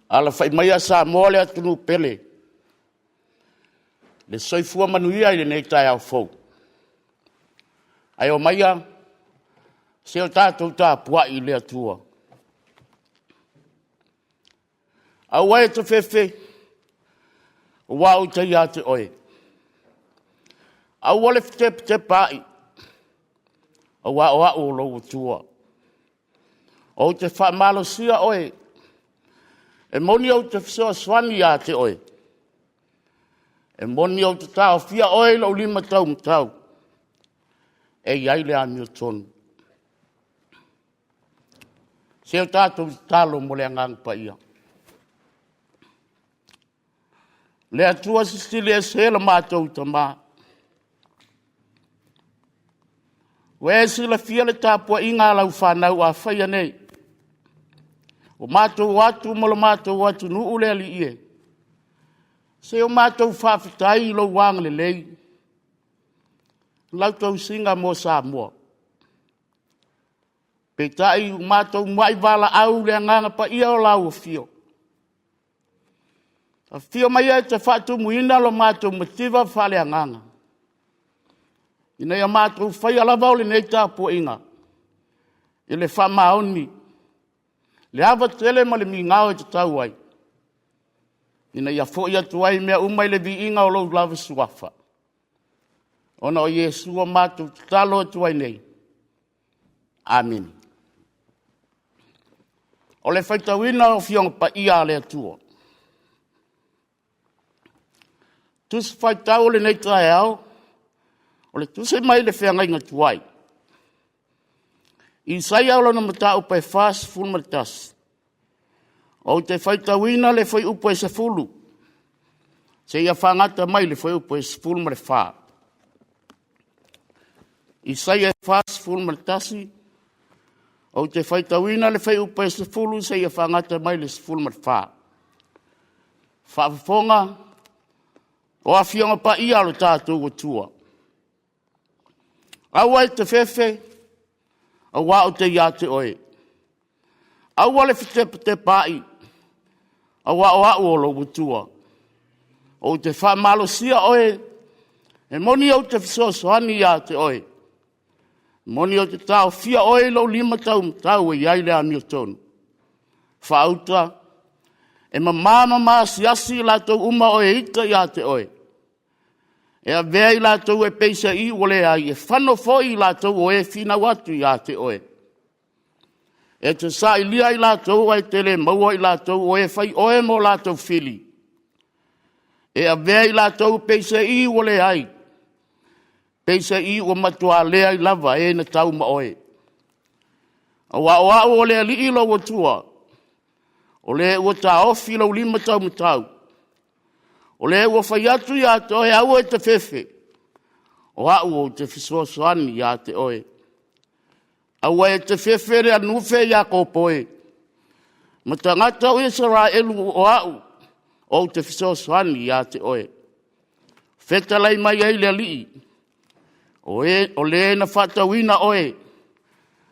Alafai maia Samoa le atunuu pele, le soifua manuia i lenei taeao fou. Ae omaia se o tatou tapuai i le Atua. Aua e te fefe, aua ou te ia te oe. Aua le fetepatepaai, aua o au o lou Atua. Ou te faamalosia oe, e moni ou te fesoasoani ia te oe, e moni ou te taofia oe i lou lima taumatau, e i ai le amiotonu. Se o tatou tatalo mo le Agaga Paia. Le Atua Silisili Ese lo matou Tama, ua e silafia le tapuaiga a lau fanau a faia nei, ua matou o atu ma lo matou atunuu le Alii e, se o matou faafetai i lou agalelei, lau tausiga mo Samoa. Peitai ua matou muai valaau i le Agaga Paia o lau Afio, Afio mai e te faatumuina lo matou mativa faaleagaga, ina ia matou faia lava o lenei tapuaiga i le faamaoni, le ava tele ma le migao e tatau ai, ina ia foi atu ai mea uma i le viiga o lou lava Suafa. Ona o Iesu ua matou tatalo atu ai nei. Amene. O le faitauina o Afioga Paia a le Atua. Tusi Faitau o lenei taeao, o le tusi mai le feagaiga tuai. Isaia o lona mataupu e 41, Ou te faitauina le fuaiupu e 10 seia fagata mai le fuaiupu e 14. Isaia 41, ou te faitauina le fuaiupu e 10 seia fagata mai le 14. Faafofoga o Afioga Paia a lo tatou Atua. Aua e te fefe, aua ou te ia te oe. Aua le fetepatepaai, aua o au o lou Atua. Ou te faamalosia oe, e moni ou te fesoasoani ia te oe. E moni ou te taofia oe i lou lima taumatau e i ai le amiotonu. Faauta, e mama ma maasiasi i latou uma o e ita ia te oe. E avea i latou e pei se iu ua leai, e fano foi i latou o e finau atu ia te oe. E te sailia i latou ae te le maua i latou o e fai oe mo latou fili. E avea i latou pei se i ua leai, pei se i ua matua leai lava e na tau ma oe. Aua o au o le Alii lou Atua, o le ua taofi lou lima taumatau, o le ua fai atu ia te oe, aua e te fefe, o au ou te fesoasoani ia te oe. Aua e te fefe le anufe Iakopo e, ma tagata o Isaraelu o au ou te fesoasoani ia te oe. Fetalai mai ai le Alii, o, e, o le na faatauina oe,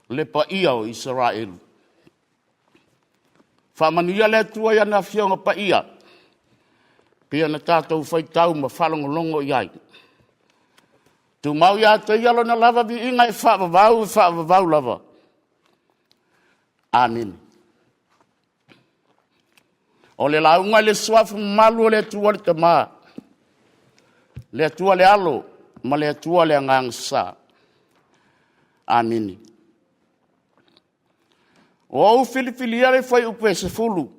le paia o Isaraelu. Faamanuia le Atua i ana Afioga Paia, pei ona tatou faitau ma faalogologo i ai. Tumau ia te ia lona lava viiga e faavavau e faavavau lava. Amene. O le lauga i le suafa mamalu o le Atua le Tama, le Atua le Alo ma le Atua le Agaga Sa. Amene. Ua ou filifilia le fuaiupu e 10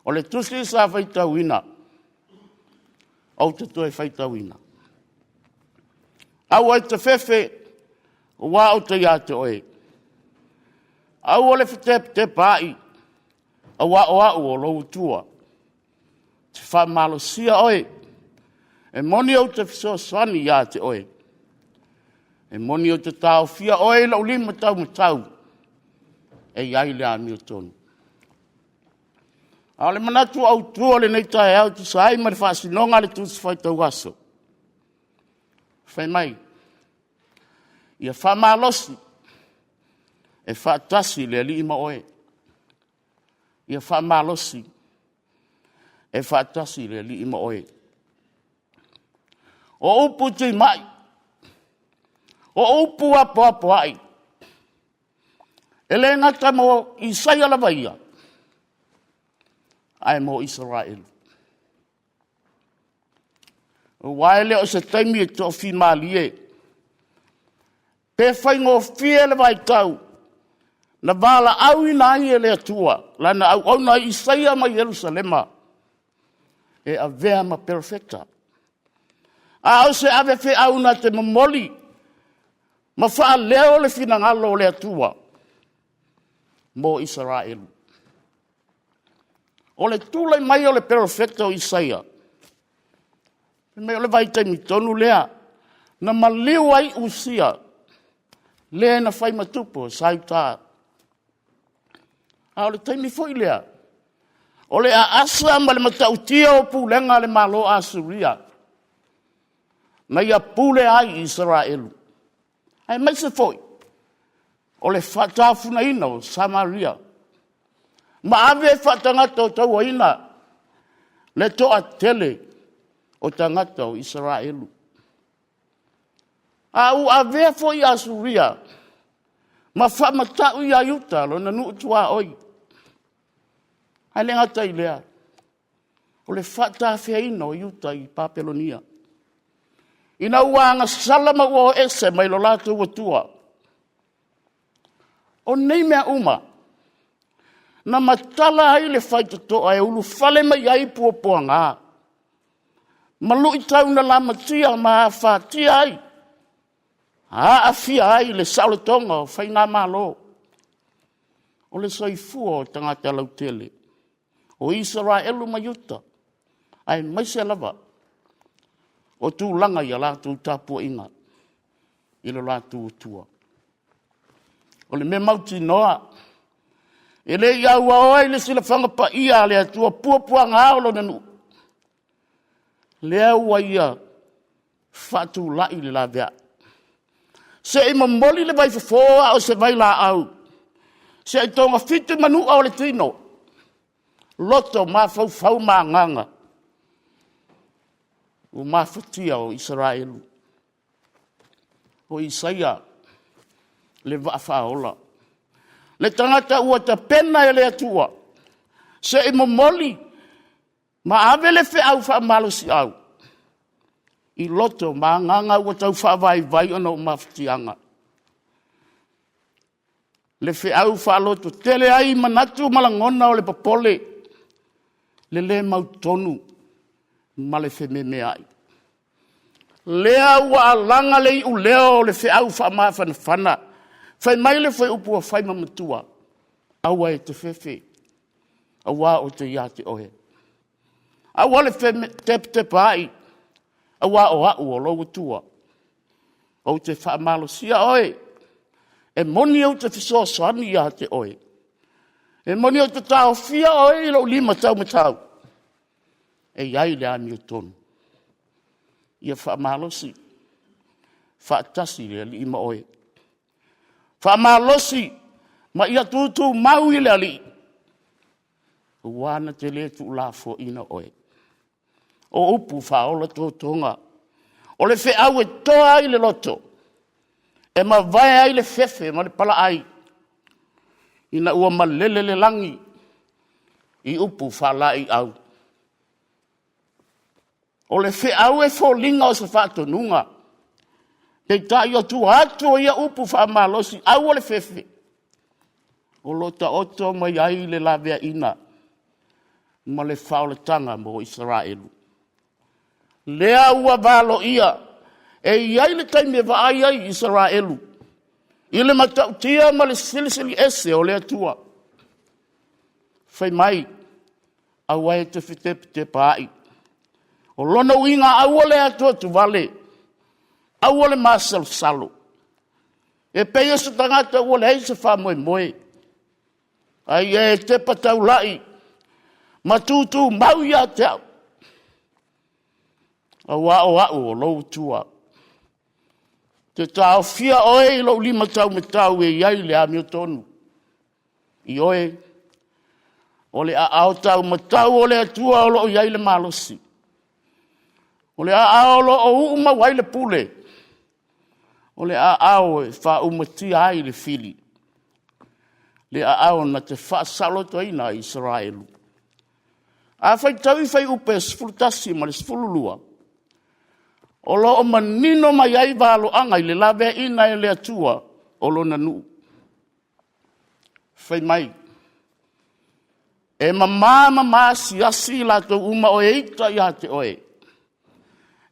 o le tusi sa faitauina, ou te toe faitauina. Aua e te fefe, aua ou te ia te oe. Aua le fetepatepaai, aua o au o lou Atua. Te faamalosia oe, e moni ou te fesoasoani ia te oe. E moni ou te taofia oe i lou lima taumatau, e i ai le amiotonu. A o le manatu autu o lenei taeao e tusa ai ma le faasinoga a le Tusi Faitau Aso, fai mai, ia faamalosi e faatasi le Alii ma oe. Ia faamalosi. E faatasi le Alii ma oe. O upu timai, o upu apoapoai, e le gata mo Isaia lava ia, ae mo Isaraelu. Aua e le o se taimi e toafimalie, pe faigofie le vaitau na valaauina ai e le Atua lana auauna Isaia mai Ierusalema e avea ma perofeta. A o se avefeau na te momoli ma faaleo le finagalo o le Atua mo Isaraelu. O le tulai mai o le perofeta o Isaia, fai mai o le vaitaimi tonu lea na maliu ai Usia, le na fai ma tupu o sa Iuta. A o le taimi foi lea, o le aasa ma le matautia o pulega a le Malo o Asuria, na ia pule ai i Isaraelu, aemaise foi o le faatafunaina o Samaria, ma ave faatagata o tauaina le toatele o tagata o Isaraelu. A ua avea foi Asuria ma faamatau ia Iuta lona nuu tuaoi. Ae le gata i lea, o le faatafeaina o Iuta i Papelonia, ina ua agasala ma ua o ese mai lo latou Atua. O nei mea uma, na matala ai le faitotoa e ulufale mai ai puapuaga, ma luitau na lamatia ma afatia ai, aafia ai le saolotoga o faigamalo, o le soifua o tagata lautele o Isaraelu ma Iuta, aemaise lava o tulaga i a latou tapuaiga i lo latou Atua. O le mea mautinoa, e le i auaoa i le silafaga paia a le Atua puapuaga o lona nuu, lea ua ia faatulai le laveai. Se i momoli le vaifofo a o se vailaau, se i togafiti manua o le tino, loto, mafaufau ma agaga ua mafatia o Isaraelu. O Isaia le vaa faaola, le tagata ua tapena e le Atua se i momoli ma ave le feau faamalosiau i loto ma agaga ua tau faavaivai ona o mafatiaga. Le feau faalototele ai manatu ma lagona o le popole, le le mautonu ma le fememeai. Lea ua alaga le iuleo o le feau faamafanafana, fai mai le fuaiupu ua fai ma matua, aua e te fefe, aua ou te ia te oe. Aua le tepatepaai, aua o au o lou Atua. Ou te faamalosia oe, e moni ou te fesoasoani ia te oe. E moni ou te taofia oe i lou lima taumatau, e i ai le amiotonu. Ia faamalosi, faatasi le Alii ma oe. Faamalosi ma ia tutumau i le Alii, aua na te le tuulafoaiina oe. O upu faaola totoga, o le feau e toa ai le loto, e mavae ai le fefe ma le palaai, ina ua malele le lagi i upu faalaeiau. O le feau e foliga o se faatonuga, peitai o tua atu o ia upu faamalosi, aua le fefe, o lo o taoto mai ai le laveaiina ma le faaolataga mo Isaraelu. Lea ua valoia e i ai le taimi e vaai ai Isaraelu i le matautia ma le silisili ese o le Atua. Fai mai, aua e te fetepatepaai. O lona uiga, aua le atuatuvale, aua le masalosalo. E pei o se tagata ua leai se faamoemoe, a ia e tepa taulai ma tutumau ia te au, aua o au o lou Atua. Ou te taofia oe i lou limataumatau e i ai le amiotonu. Ioe. O le aao taumatau o le Atua o lo o i ai le malosi. O le aao o lo o uu mau ai le pule. O le aao e faaumatia ai le fili. Le aao na te faasaolotoina ai Isaraelu. A faitau i Fuaiupu 11 ma le 12, o lo o manino mai ai valoaga i le laveaiina e le Atua o Lona nuu. Fai mai, e mama mama asiasi i latou uma o e ita ia te oe,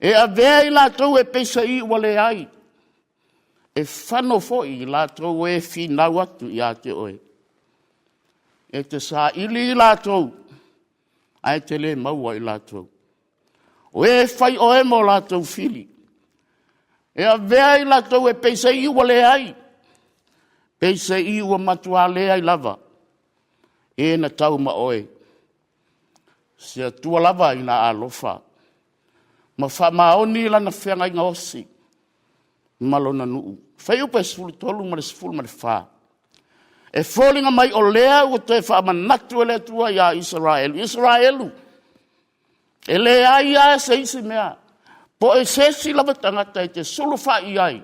e avea i latou e peiseai ua leai, e fano foi i latou o e finau atu ia te oe. E te saili i latou ae te le maua i latou. O e fai oe ma o latou fili, e avea i latou e peiseai ua leai, peiseai ua matua leai lava, e na tau ma oe. Se Atua lava ina alofa ma faamaoni i lana feagaiga osi ma lona nuu. Fuaiupu 13 ma le 14, e foliga mai o lea ua toe faamanatu e le Atua ia Isaraelu, Isaraelu, e leai lava se isi mea, po o se isi lava tagata e te sulufai i ai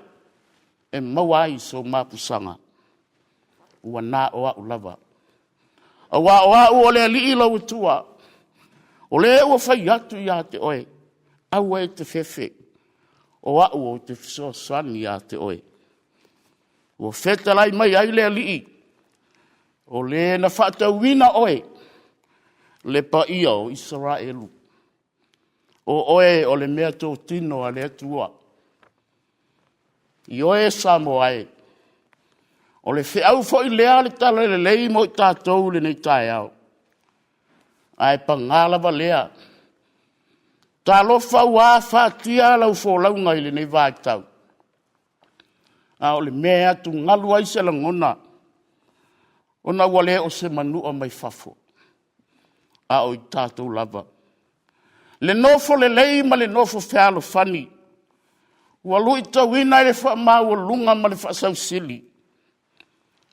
e maua ai sou mapusaga, ua na o au lava. Aua o au o le Alii lou Atua, o le ua fai atu ia te oe, aua e te fefe, o au ou te fesoasoani ia te oe. Ua fetalai mai ai le Alii, o le na faatauina oe, le paia o Isaraelu, o oe o le meatotino a le Atua. Ioe Samoa e, o le feau foi lea o le Talalelei mo i tatou i lenei taeao. Ae paga lava lea, talofa ua afatia lau folauga i lenei vaitau, a o le mea e atugalu ai se lagona, ona ua le o se manua mai fafo, a o i tatou lava. Le nofo lelei ma le nofo fealofani, ua luitauina e le faamaualuga ma le faasausili.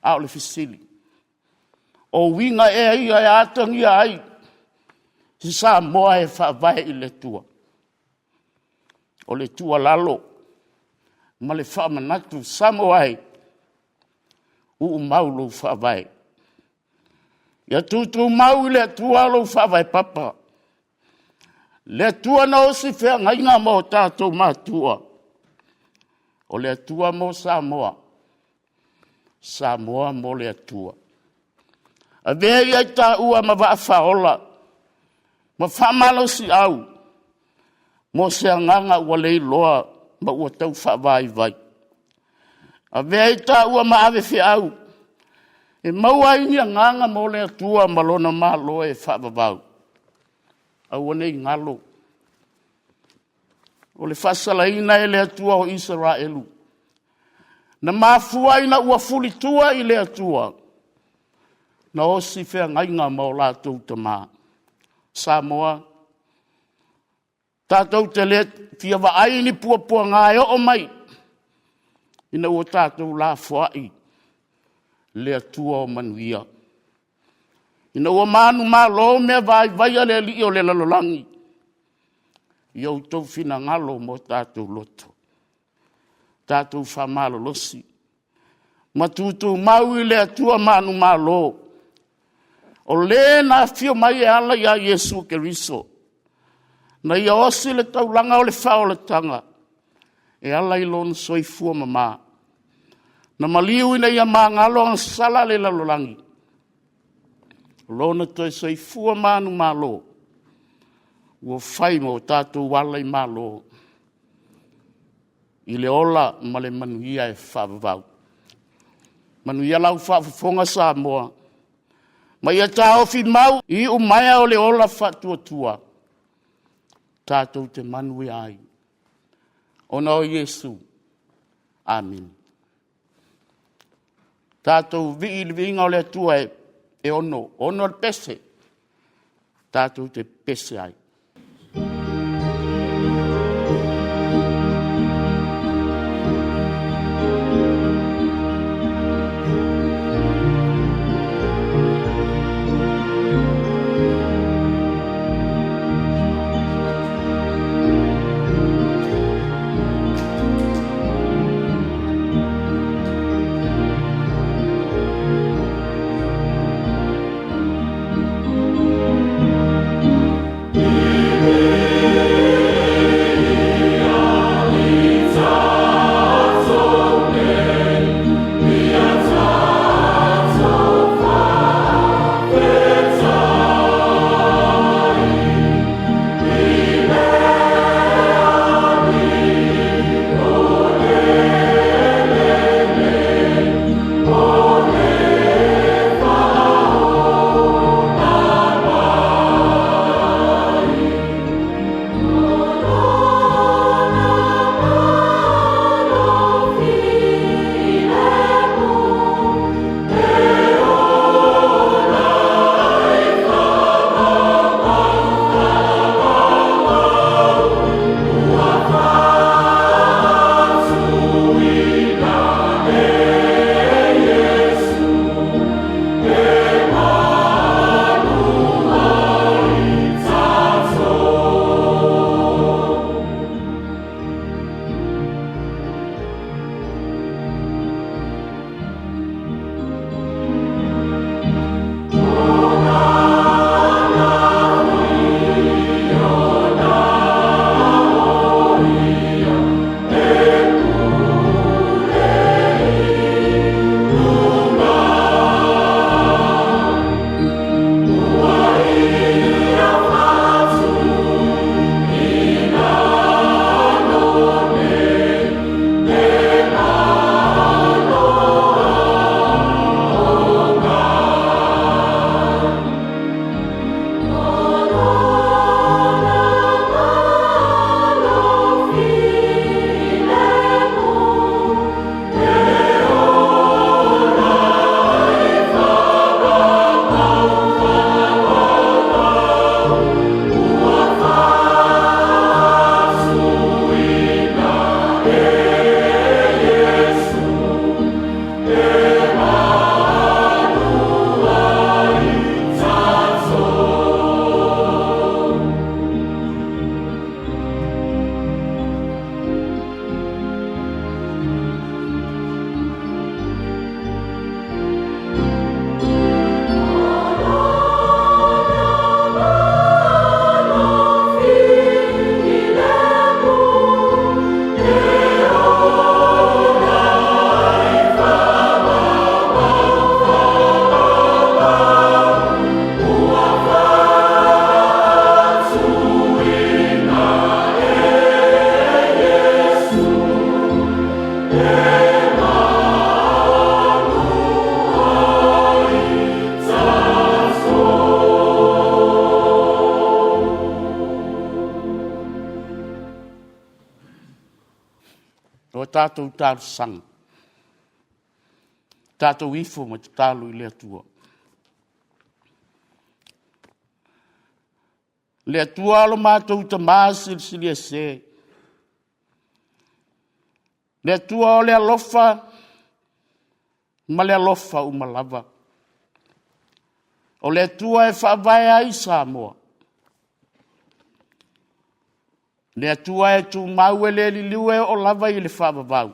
A o le fesili, o uiga ea ia e atagia ai se Samoa e faavae i le Atua? O le tuualalo ma le faamanatu, Samoa e, uu mau lou faavae. Ia tutumau i le Atua lou faavae papa. Le Atua na osi feagaiga ma o tatou matua, o le Atua mo Samoa, Samoa mo le Atua. Avea ia i taua ma vaa faaola ma faamalosiau mo se agaga ua leiloa ma ua tau faavaivai. Avea i taua ma ave feau e maua ai ni agaga mo le Atua ma lona Malo e faavavau. Aua ne i galo, o le faasalaina e le Atua o Isaraelu, na mafua ina ua fulitua i le Atua, na osi feagaiga ma o latou tama. Samoa, tatou te le fia vaai i ni puapuaga e oo mai ina ua tatou lafoai le Atua o manuia. Ina ua manumalo mea vaivai a le alii o le lalolagi i outou finagalo ma o tatou loto. Tatou faamalolosi ma tutumau i le Atua manumalo, o Le na afio mai e ala ia Iesu Keriso, na ia osi le taulaga o le faaolataga e ala i lona soifua mama, na maliu ina ia magalo agasala le lalolagi, o lona toe soifua manumalo ua fai ma o tatou ala i Malo i le ola ma le manuia e faavavau. Manuia lau faafofoga Samoa, ma ia taofi mau i iumaea o le ola faatuatua tatou te manuia ai ona o Iesu. Amene. Tatou vii i le viiga o le Atua e ono, ono le pese, tatou te pese ai. tatou talosaga, tatou ifo ma tatalo i le Atua. Le Atua lo matou Tama Silisili Ese, le Atua o le alofa ma le alofa uma lava. O le Atua e faavae ai Samoa. Le Atua e tumau e le liliu e oo lava i le faavavau.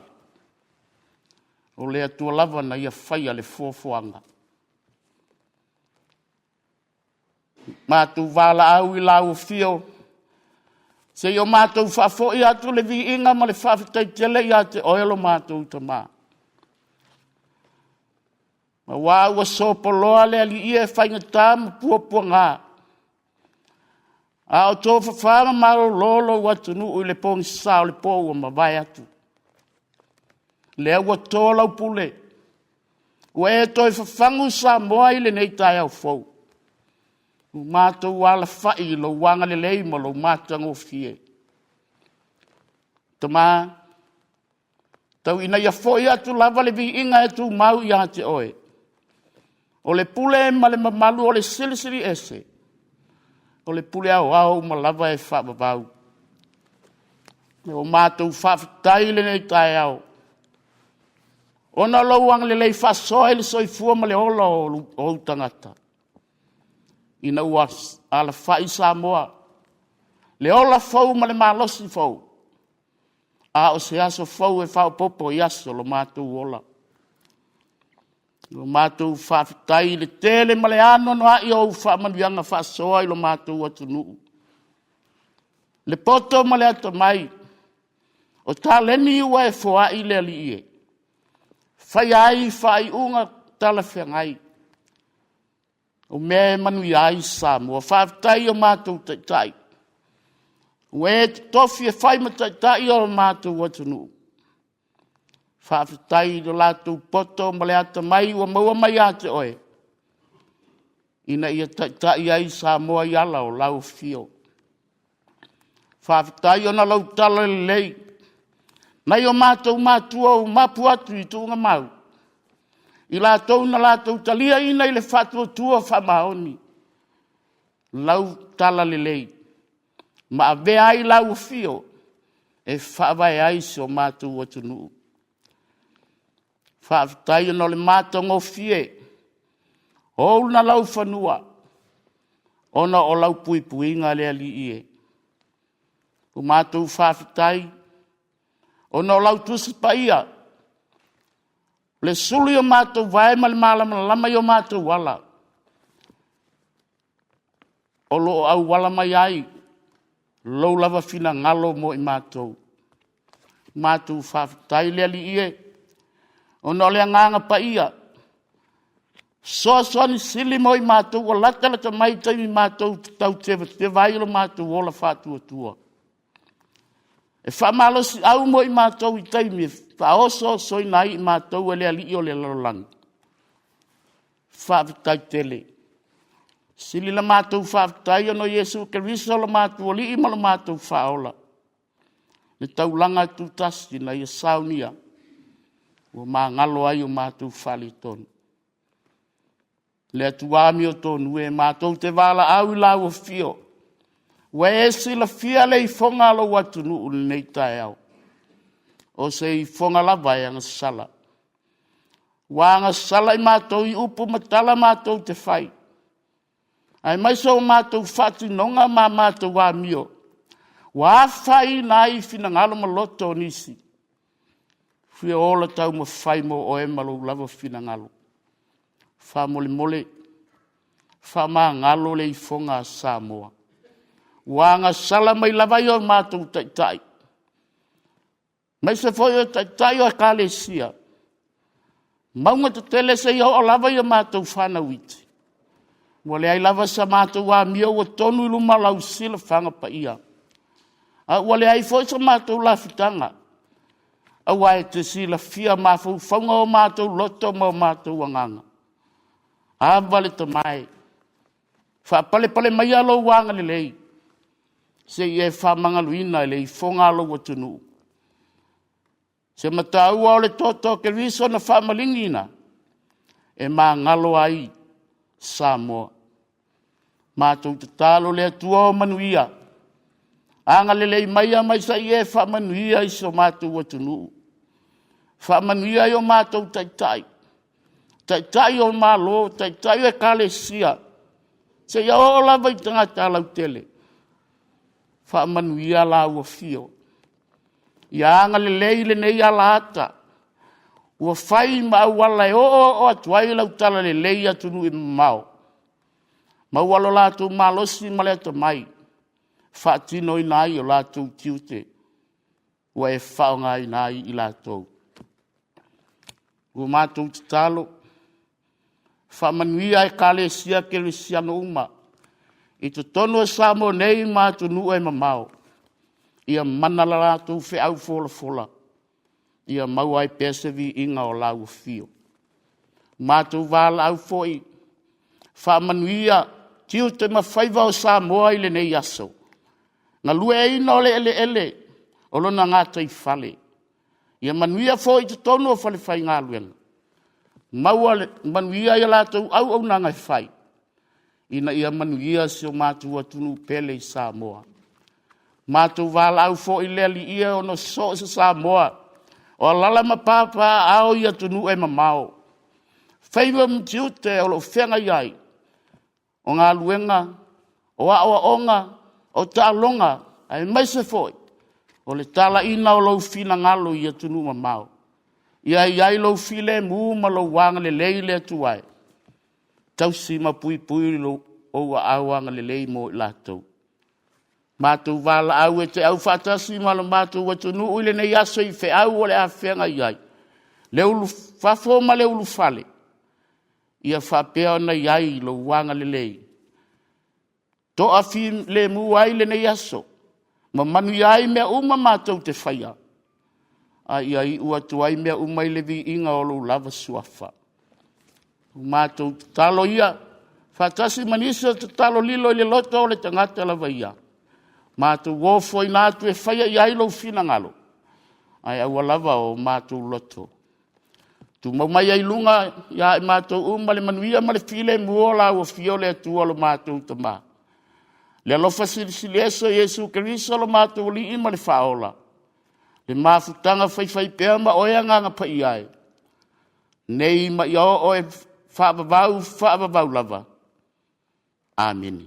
O le Atua lava na Ia faia le foafoaga. Matou valaau i lau afio, se i o matou faafoi atu le viiga ma le faafetai tele ia te oe lo matou Tama. Aua ua sopoloa le alii e faigata ma puapuaga, a o tofafa ma malolo lou atunuu i le pogisa o le po ua mavae atu. Lea ua to lau pule, ua e toe fafagu Samoa i lenei taeao fou. Ua matou alafai i lou agalelei ma lou matagofie. Tama, tau ina ia foi atu lava le viiga e tumau ia te oe. O le pule ma le mamalu o le Silisili Ese, o le pule aoao uma lava e faavavau. Ua matou faafetai i lenei taeao, ona o lou agalelei faasoa i le soifua ma le ola o ou tagata, ina ua alafai Samoa, le ola fou ma le malosi fou, a o se aso fou e faaopoopo i aso o lo matou ola. Ua matou faafetai i le tele ma le anoanoai o ou faamanuiaga faasoa i lo matou atunuu. Le poto ma le atamai, o taleni ua e foai le Alii e, faia ai faaiuga talafeagai, o mea e manuia ai Samoa. Faafetai i o matou taitai, ua e totofi e fai ma taitai o lo matou atunuu. Faafetai i lo latou poto ma le atamai ua maua mai ia te oe, ina ia taitai ai Samoa i ala o lau afio. Faafetai ona o lau talalelei nai o matou matua ua mapu atu i tuugamau, i latou na latou taliaina i le faatuatua faamaoni lau talalelei ma avea ai lau afio e faavae ai si o matou atunuu. Faafetai ona o le matagofie o ou laufanua ona o lau puipuiga le Alii e. Ua matou faafetai ona o lau Tusi Paia, o le sulu i o matou vae ma le malamalama i o matou ala, o lo o auala mai ai lou lava finagalo mo i matou. Matou faafetai le Alii e, ona o le Agaga Paia, fesoasoani sili mo i matou ua latalata mai i taimi matou te tau tevateva ai lo matou ola faatuatua. E faamalosiau mo i matou i taimi e faaosoosoina ai i matou e le alii o le lalolagi. Faafetai tele. Sili la matou faafetai ona o Iesu Keriso lo matou Alii ma lo matou Faaola, le taulaga tutasi na ia saunia ua magalo ai o matou faaletonu. Le Atua amiotonu e, matou te valaau i lau afio, ua e silafia le ifoga a lou atunuu i lenei taeao, o se ifoga lava e agasala. Ua agasala i matou i upu ma tala matou te fai, aemaise o matou faatinoga ma matou amio, ua afaina ai finagalo ma loto o nisi. Fia ola taumafai mo oe ma lou lava finagalo. Faamolemole, faamagalo le ifoga a Samoa. Ua agasala mai lava i o matou taitai, aemaise foi o taitai o Ekalesia, mauga tetele seia oo lava i a matou fanau iti, ua leai lava sa matou amio ua tonu i luma o lau silafaga paia, a ua leai foi sa matou lafutaga, aua e te silafia mafaufauga o matou loto ma o matou agaga. Ava le Tama e, faapalepale maia lou agalelei, se i e faamagaloina le ifoga a lou atunuu. Se mataua o le toto o Keriso na faamaliniina e magalo ai Samoa. Matou tatalo le Atua o manuia, agalelei maia mai sa i e faamanuia i so matou atunuu. Faamanuia i o matou taitai, taitai o Malo, taitai o Ekalesia, seia oo lava i tagata lautele. Faamanuia laua afio. Ia agalelei lenei alaata ua fai ma auala e oooo atu ai lau talalelei i atunuu e mamao. Maua lo latou malosi ma le atamai e faatinoina ai o latou tiute ua e faaaogaina ai i latou. Ua matou tatalo, faamanuia Ekalesia Kerisiano uma i totonu o Samoa nei ma atunuu e mamao, ia mana la latou feau folafola, ia maua ai pea se viiga o lau afio. Matou valaau foi, faamanuia tiute ma faiva o Samoa i lenei aso, galueaiina o le eleele o lona gataifale. Ia manuia foi i totonu o falefaigaluega, maua le manuia i a latou auaunaga e fai, ina ia manuia si o matou atunuu pele i Samoa. Matou valaau foi le Alii e ono so o se Samoa o alaala ma papaaao i atunuu e mamao, faiva ma tiute o lo o feagai ai, o galuega, o aoaoga, o taaloga, aemaise foi o le talaiina o lou finagalo i atunuu mamao. Ia i ai lou filemu ma lou agalelei le Atua e, tausi ma puipui lou aao agalelei mo i latou. Matou valaau e te aufaatasi ma lo matou atunuu i lenei aso i feau o le a feagai ai, le ulufafo ma le ulufale, ia faapea ona i ai lou agalelei, toafilemu ai lenei aso, ma manuia ai mea uma matou te faia, a ia iu atu ai mea uma i le viiga o lou lava suafa. O matou tatalo ia, faatasi ma nisi o tatalo lilo i le loto o le tagata lava ia, matou ofoina atu e faia i ai lou finagalo, ae aua lava o matou loto. Tumau mai ai i luga ia i matou uma le manuia ma le filemu o lau afio le Atua lo matou Tama. Le alofa silisili ese o Iesu Keriso lo matou Alii ma le Faaola, le mafutaga faifaipea ma oe Agaga Paia e, nei ma ia oo e faavavau faavavau lava. Amene.